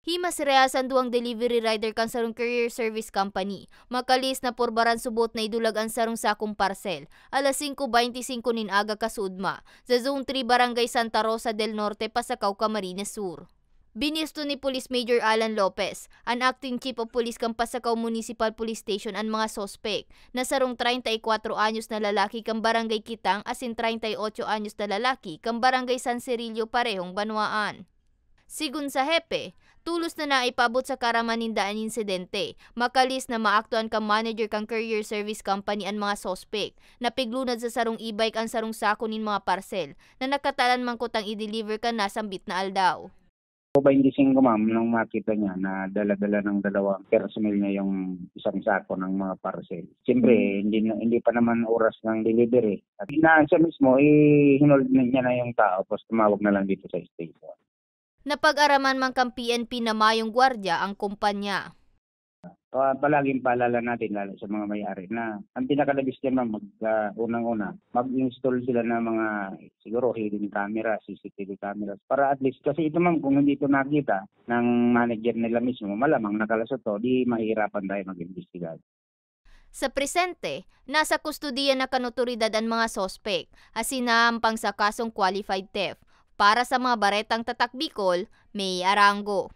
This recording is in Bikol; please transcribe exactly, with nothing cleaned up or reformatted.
Himas rehas an duwang delivery rider kan sarong courier service company. Makalis na porbaran subot na idulag an sarong sakong parcel, alas singko beinti singko nin aga kasuodma, sa Zone three, Barangay Santa Rosa del Norte, Pasacao, Camarines Sur. Binisto ni Police Major Alan Lopez, an Acting Chief of Police kan Pasacao Municipal Police Station, an mga suspek, na sarong treinta y cuatro anyos na lalaki kan Barangay Kitang asin treinta y ocho anyos na lalaki kan Barangay San Cirillo, parehong banwaan. Sigon sa hepe, tolos na naipaabot sa kaaraman ninda an insidente. Makalis na maaktuan kan manager kan courier service company an mga suspek. Napiglunad sa sarong e-bike an sarong sako nin mga parcel na nakatalan man kutang i-deliver kan nasambit na aldaw. Beinti singko, ma'am, nung makita niya na dala-dala ng dalawang personnel niya yung isang sako ng mga parcel. Siyempre, hindi na, hindi pa naman oras ng delivery. At na siya mismo, eh, hinold na niya na yung tao, tapos tumawag na lang dito sa station. Napag-araman man kan P N P na mayong gwardiya ang kumpanya. Pa-, palaging paalala natin, lalo sa mga may-ari, na ang pinaka-the best dyan, ma'am, mag, ah, unang-una, mag-install sila ng mga, siguro, hidden camera, C C T V cameras, para at least, kasi ito, ma'am, kung hindi ito nakita ng manager nila mismo, malamang nakalusot to, di mahihirapan tayo mag-imbestiga. Sa presente, nasa kustodiya na kan otoridad an mga suspek, asin naampang sa kasong qualified theft. Para sa mga baretang Tatak Bicol, May Arango.